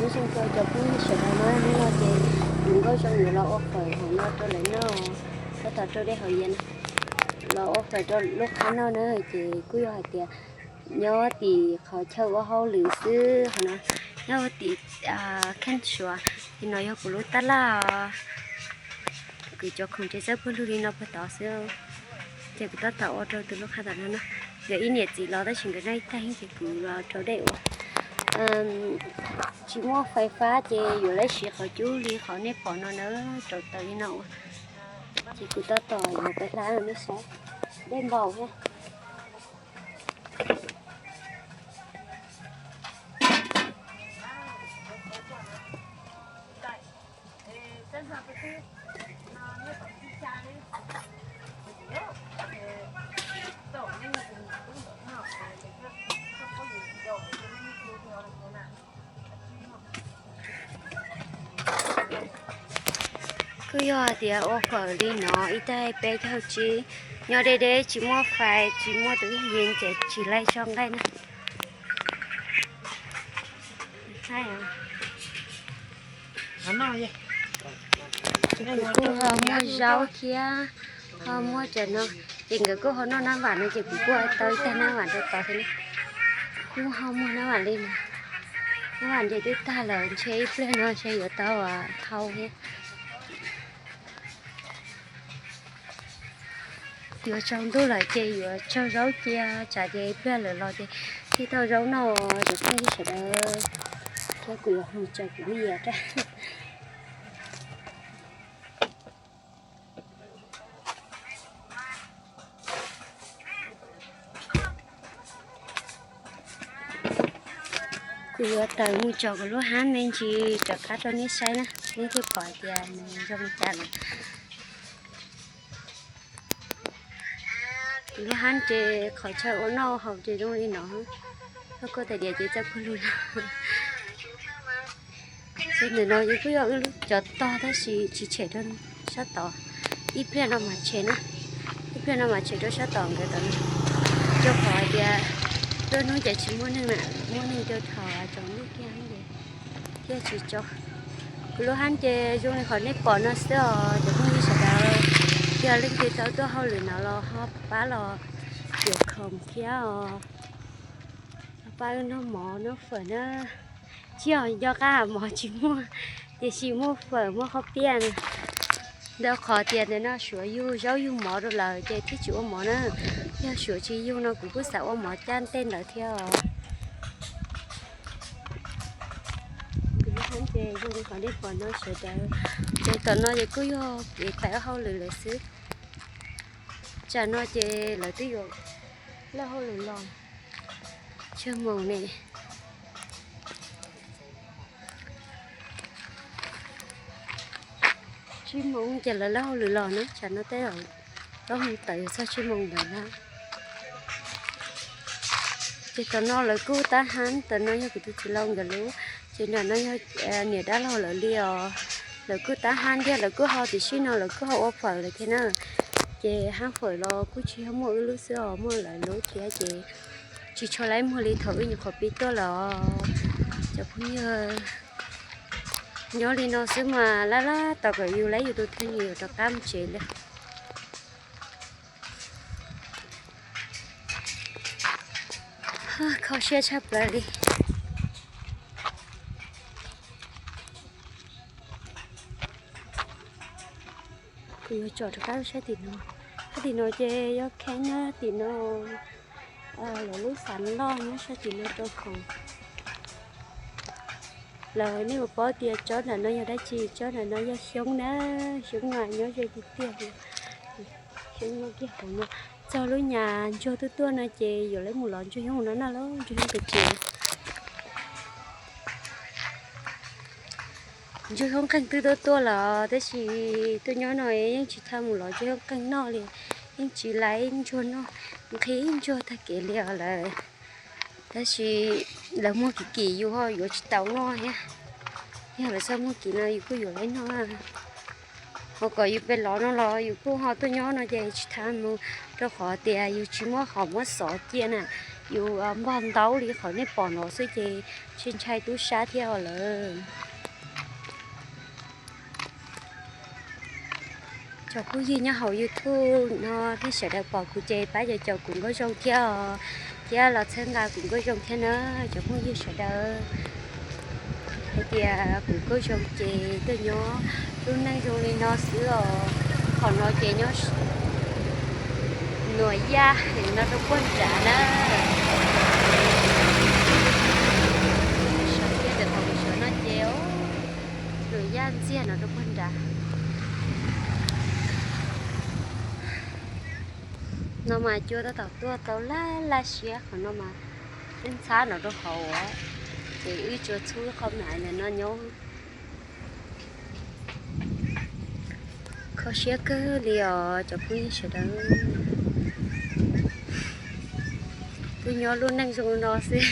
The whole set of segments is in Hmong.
Zoo rau cov phooj ywg sawv daws na, hnub no ces kuv Nkauj Zoo yuav los ua fawm hauv no rau lawv noj, tab tom rau dej haus yias na, los ua fawm rau lub qab noj na. Ces kuj yog hais tias nyob tim qhov chaw ua hauj lwm xwb hauv no, nyob tim Kheej Suav. Tim no yog kuv lub tab laj, kuv cov khoom ces txawj pawg lug li no puag tod xwb. Ces kuv tab tom ua rau tus lub qab tom no na. Nkawd ib niam txiv los tab sis nkawd noj ib tag ces kuv los rau dej ua. Tsis muaj fais fab ces yuav lawv siv qhov cub li qhov nej pom no na, rau taws li no ua. Ces kuv tab tom yuav peb hlab nej saib, dej npaum thiab. Kuj yog hais tias ua fawm li no ib tag peb caug tsib, nyob deb deb tsis muaj fais tsis muaj tus yees ces tsis laij tso nqaij na. Kuj ho muaj zaub thiab, ho muaj cov no, ces nkawd kuj ho noj nab vam no ces kuv kuj tau ib tag nab vam rau tod thiab. Kuj ho muaj nab vam li no, nab vam ces twb tag lawm ntshe ib pliag no ntshe yuav tau thau thiab. Yuav tsaus ntuj lawm ces yuav tsaug zaub cia, tsam ces ib pliag lawm los ces thiaj tau zaub noj cov phooj ywg sawv daws. Thiab kuv yuav mus tsaws kuv lub yias rau. Kuv yuav tawm mus tsom kuv lub hab me ntsis rov qab rau nej saib na, nej thiaj pom tias nws zoo li cas lawm. Kuv lub hab ces qhov chaw ua noj haus ces zoo li no, koj koj tais diav ces txawj pawg lug lawm. Ces ntawm no ces kuj yog wb lub cov tog tab sis tsis tshem rau sab tod, ib pliag no mas tshem na, ib pliag no mas tshem rau sab tod nkawd tod na. Rau qhov hais tias tuaj hnub ces tsis muaj neeg na, muaj neeg rau thaum tsaus ntuj kiag ces thiaj tsis tso. Kuv lub hab ces zoo li qhov nej pom no xwb os cov phooj ywg sawv daws. Yog leej twg tau tuaj hauj lwm no los ho pab los yuav khoom thiab os. Pab wb noj mov noj fawm na. Tsis yog nco qab mov tsis muaj, tiam sis muaj fawm muaj qhob piaj na. Ntawm qhov tias ntawm no suav yug zaub yug mov rau lawm ces thiaj tsis ua mov na. Yog suav tsis yug no kuv kuj xav ua mov caj ntej ntawd thiab os. Kuv lub hab ces zoo li qhov nej pom no sawv daws. Ces tom no ces kuj yog kev pab hauj lwm lawm xwb. Tsam no ces lawv twb yuav lawb hauj lwm los. Tsawg moos ne? Tsib moos ces lawv lawb hauj lwm los na, tsam no tej zaum lawv mus tawm txog tsib moos ntawd na. Ces tom no lawv kuj tab hab, tom no yog kuv tus txiv laus nkawd lub, ces nram no yog niam dab laug lawv li os. Lawv kuj tab hab thiab, lawv kuj ho, tiam sis no lawv kuj ho ua fawm lawm thiab na. Ces hab fawm los kuj tsis yog muaj wb lub xwb os, muaj lawv lub thiab ces tsis tshua laib muag li thaum wb nyuam qhuav pib tuaj lawm os. Cov phooj ywg, nyob li no xwb mas laj laj tos kom yus laib yus tus thwj yuav rov qab mus tsev lawm. Kho siab tshaj plaws li. Kuv yuav tsom rov qab saib tim no. Sab tim no ces yog kheeb na, tim no lawv lub xav loj nyob sab tim no rau khoom. Lawv nej puas paub tias tsob ntawm no yog dab tsi? Tsob ntawm no yog xyoob na, xyoob mas nyob ze tiag tiag li. Xyoob nyob kiag hauv no. Txog lub nyam ntsuag tuaj tuaj no ces yuav lawv mus lov ntsuag xyoob no na, lov ntsuag xyoob pes tsis. Ntsuag xyoob qeeg twb tuaj tuaj lawm tab sis tuaj nyob no yeej tsis tau mus lov ntsuag xyoob qeeg noj li, yeej tsis laib ntsuag noj, nqhis ntsuag tag kev li os lawm. Tab sis lawv muag kim kim yus ho yuav tsis tau noj thiab. Yog lawv txhob muag kim no yus kuj yuav laib noj. Ho kom yus pes lov no los yus kuj ho tuaj nyob no ces tsis tau mus, rau qhov tias yus tsis muaj qhov muab xov cia na. yus npog ntaub li qhov nej pom no xwb ces tsis ntshai tub sab thiab os lawm. Cov phooj ywg nyob hauv YouTube no nej sawv daws pom kuv ces pab caum caum kuv nkauj zoo thiab os, thiab los txhawb nqa kuv nkauj zoo thiab na cov phooj ywg sawv daws. Hais tias kuv nkauj zoo ces tuaj nyob lub neej zoo li no xwb os. Qhov no ces nyob Nuam Yaj no rau puag nrad na. Sawv thiab, cov thaum kuv sawv no ces Nuam Yaj ntxiag no rau puag nrad. No mas cua tab tom tuaj tau laj laj siab, qhov no mas twb ntxhab no rau hauv, ces wb tsuas txhub qhov mam ntawm no nyob. Kho siab kawg li os cov phooj ywg sawv daws. Twb nyob lub neej zoo no xwb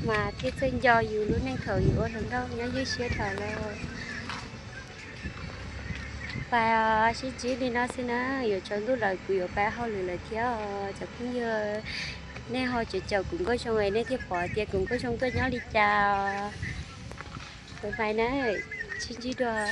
mas thiaj txawj nco yus lub neej thaum yus ua hluas nkauj nyob ywj siab dhau los. Pais sib ntsib li no xwb na, yuav tsaus ntuj lawm kuv yuav pais hauj lwm lawm thiab os cov phooj ywg. Nej ho caum caum kuv nkauj zoo es nej thiaj pom tias kuv nkauj zoo tuaj nyob li cas. Bye bye na, sib ntsib dua.